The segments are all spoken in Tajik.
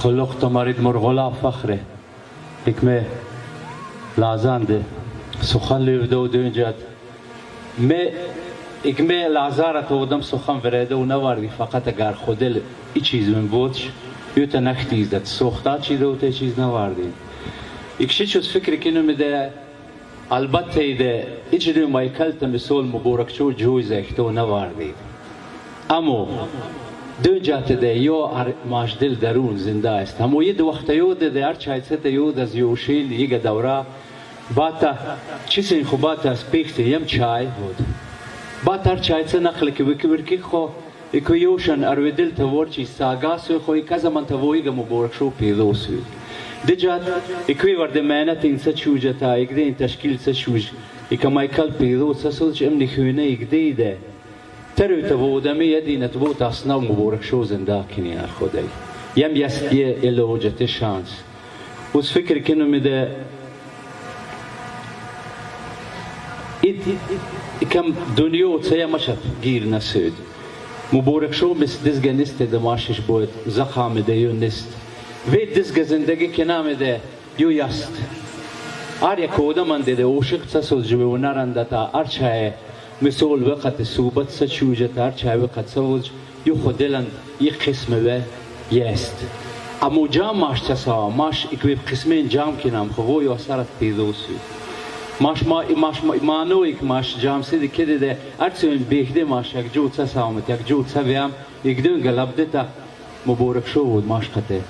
Qulluq tamarid murg'ola fakhre hikme lazande сухан ливдо дунҷат ме икме лазара тодам сухан вередо наварди фақат агар худел и чиз мен бодш юта нахтиздат сохта чидо те чиз наварди икши чуз фикри кину миде албатта иде ичиду майкалта мисол муборакчу ҷӯйза ихто наварди амо дунҷатиде ё машдил дарун зинда аст ҳамо ид вақта ёдеде ар чайцете ёд аз ёшил ига давра бата чисин ху бата аз пихте ям чай буд бат ар чайце нақле ки вики хо ику ёшан арведил таворчи сагасу хо иказаман тавоига муборакшо пидосу диҷат икви варде меҳнат инса чӯҷата игде ин ташкил са чӯж ика майкал пидо сасуч эмни хӯна игдеиде ترو تبودمی یدینت بو تاسنا مبارک شو زنده کنی هر خدای یم یستیه الوجت شانس وز فکر کنو میده اید کم دنیا تسیا مشف گیر نسود مبارک شو مس دزگه نیست دماشش بود زخام ده یو نیست وی دزگه زندگی که نام ده یو یست ار یک من ده اوشق تسوز جو نرنده تا ارچه مثل وقت صوبت سچوجة ارچه وقت سوج یو خدلن یک قسم و یست اما جام ماش تسا ماش اکویب قسمین جام کنم خو یو اثرت پیدوسو ماش ما ماش مانو ik ماش جام سید کده ده ارچه بیخده ماش یک جو تسامت یک جو تسویم یک دون گلبدتا مبارک شو بود ماش قطه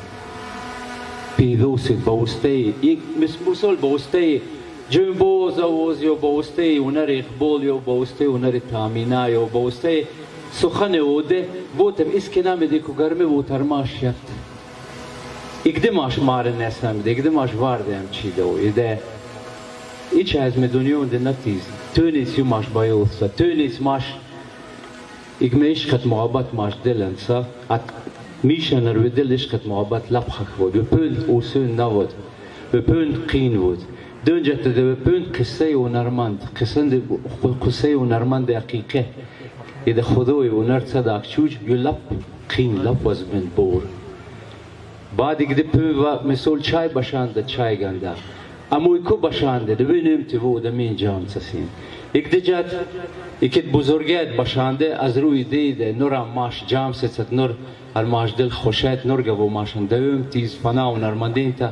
پیدوسید بوسته یک مثل بوسته جنبوز اوز یو بوسته هنر اقبال یو بوسته هنر تامینا یو بوسته سخن اوده بوتم اسک نمیده کو گرمه بوتر ماش یت اگده ماش مار نسنمیده اگده ماش وارده هم چیده و ایده ایچ از می دنیا اونده نتیز تونیس یو ماش بایولسا تونیس ماش اگمه عشقت محبت ماش دلنسا ات میشن رو دل عشقت محبت لبخک بود و پوند اوسون نبود و پوند قین بود دونجت ده پوند قصه هنرمند قصه هنرمند حقیقه إذا خذوي ونر صدق شوج يلب قين لب وز من بور بعد كده بو مثال چای باشند چای گنده اما ایکو باشنده دبینیم تو ده مین جام تسین یک دجات یکت بزرگیت باشنده از روی دیده نورم ماش جام ست نور الماش دل خوشت نور گو ماشن دوم تیز فنا و نرمندین تا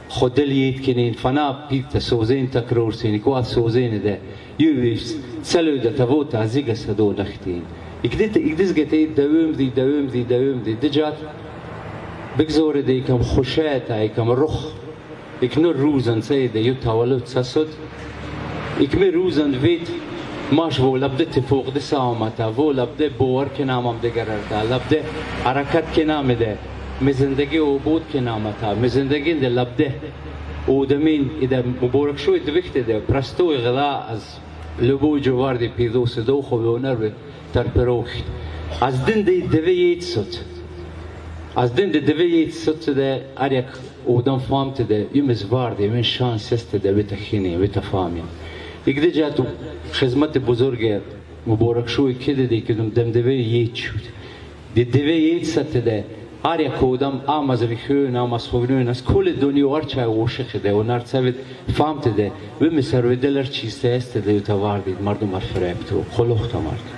خود دل یید کنین فنا پیت سوزین تکرور سین کو سوزین ده یویس سلو ده تفوت عزیگ سدو نختین اکدت اکدز گتی دوم دی دوم دی دوم دی دجات بگزور دی کم خوشات ای کم رخ اک نور روزن سیده یو تولد سسد اک می روزن ویت ماش و لبده فوق ده سامتا و لبده باور که نامم دگررتا لبده حرکت که نامده می زندگی او بود که نامتا می زندگی ده لبده اودمین اذا مبارک شوی دوخت ده پرستوی غلا از لبو جواردی پیدوس دو خو ونر تر پروخت از دن دی دوی ست از دن دی دوی ست ده ار یک اودم فامت ده یمز واردی من شانس است ده بتخینی بتفامی یک دیجاتو خدمت بزرگ مبارک شوی که دی که دم دوی یت شد دی دوی یت ست ده هر یک اودم ام از ریخون ام از فوگنون از کل دنیا هرچه عاشق ده و نرڅوید فهمت ده و مسر و دلر چیسته است ده و تواردید مردم هر فریب تو خلوخ تمرد.